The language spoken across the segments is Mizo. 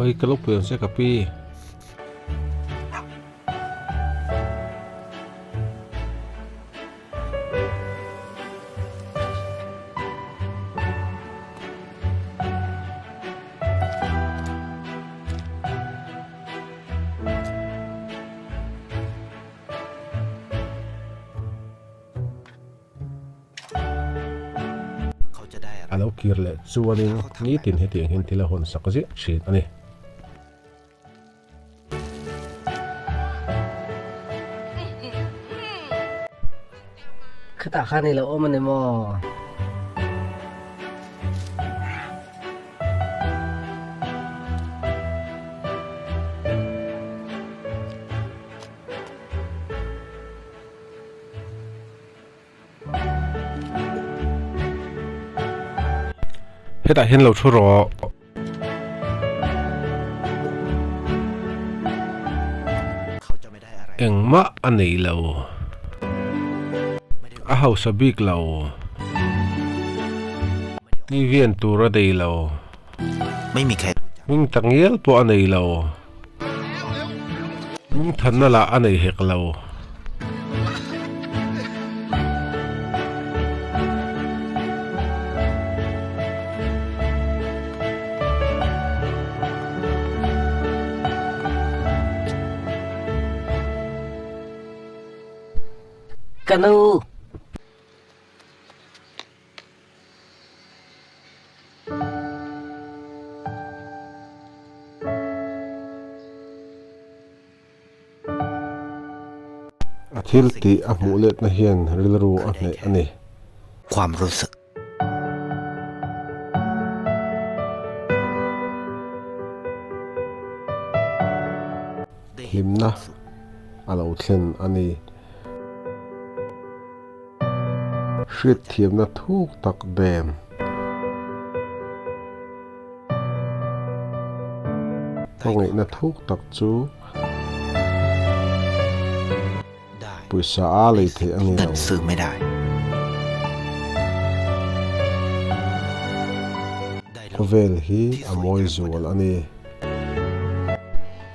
Khawi ka lo pui ang che ka pi. A lo kir leh chuanin nitin hetiang hian thil a hawn sak ziah thin a ni. Khatah khan i lo awm a ni maw? Hetah hian lo thu rawh. Engmah a nei lo. A hausa bik lo. TV en tur a nei lo. Hming tak ngial pawh a nei lo. Hming thanna lah a nei hek lo. Ka nu. A thil tih a hmuh letna hian rilru a hneh a ni. Hlimna a lo thlen a ni. Hriatthiamna thuk tak dem. Hmangaihna thuk tak chu pawisa a lei theih a ni lo. Khawvel hi a mawi zual a ni.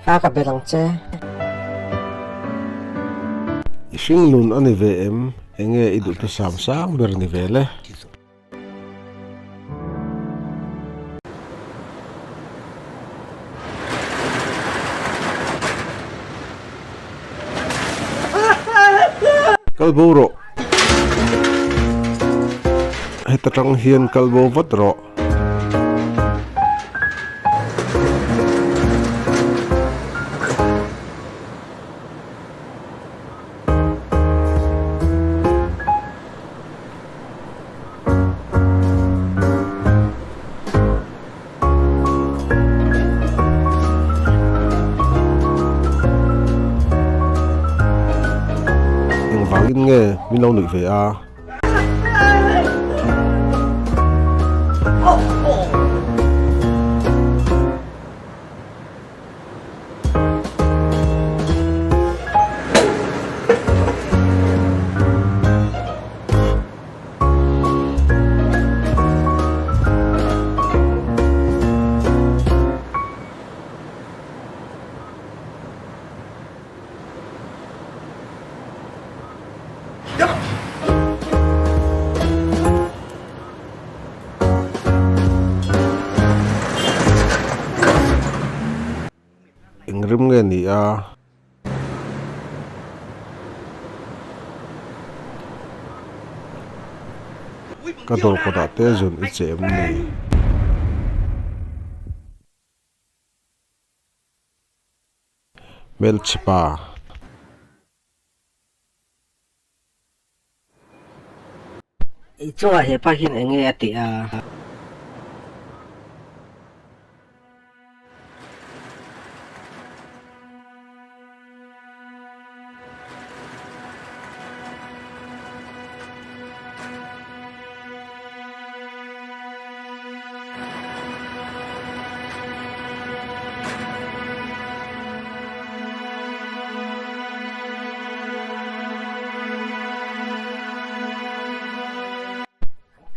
A ka bel ang che. I hringlun a ni ve em? Enge i duhthusam sang ber ni ve le? Kal bo rawh. Heta tang hian kal bo vat rawh. Engvangin nge min lo nuih ve a? Eng rim nge ni a? Ka dawr kawtah te zun i che em ni? Hmelchhepa. I chungah hepa hian eng nge a tih a?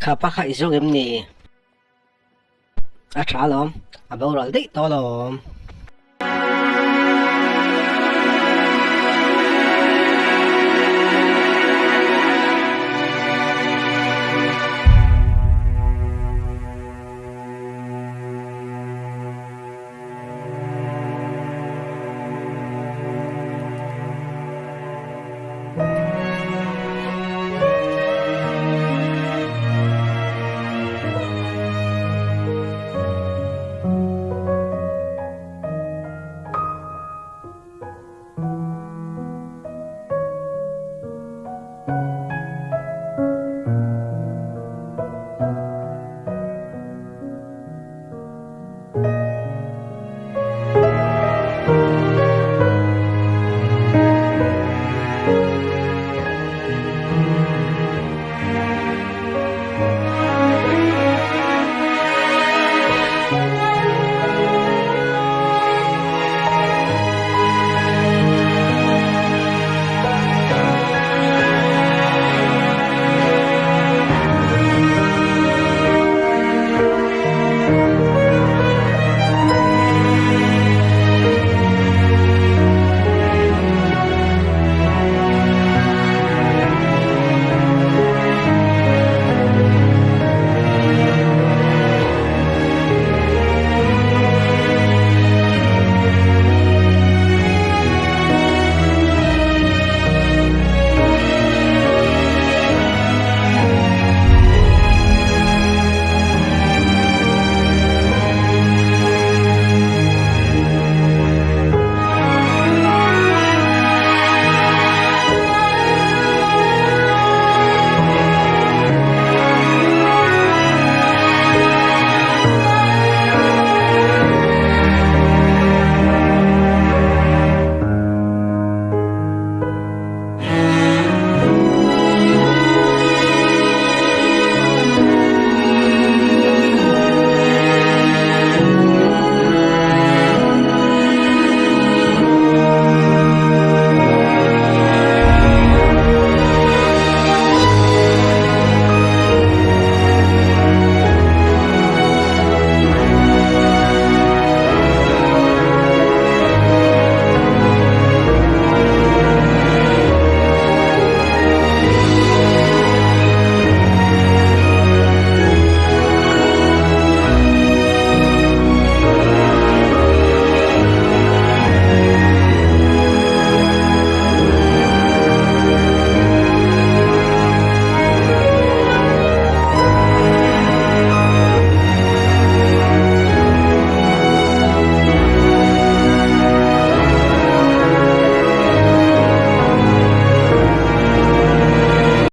Kha pa kha i zawng em ni? A tha alawm, a boral daih tawh alawm.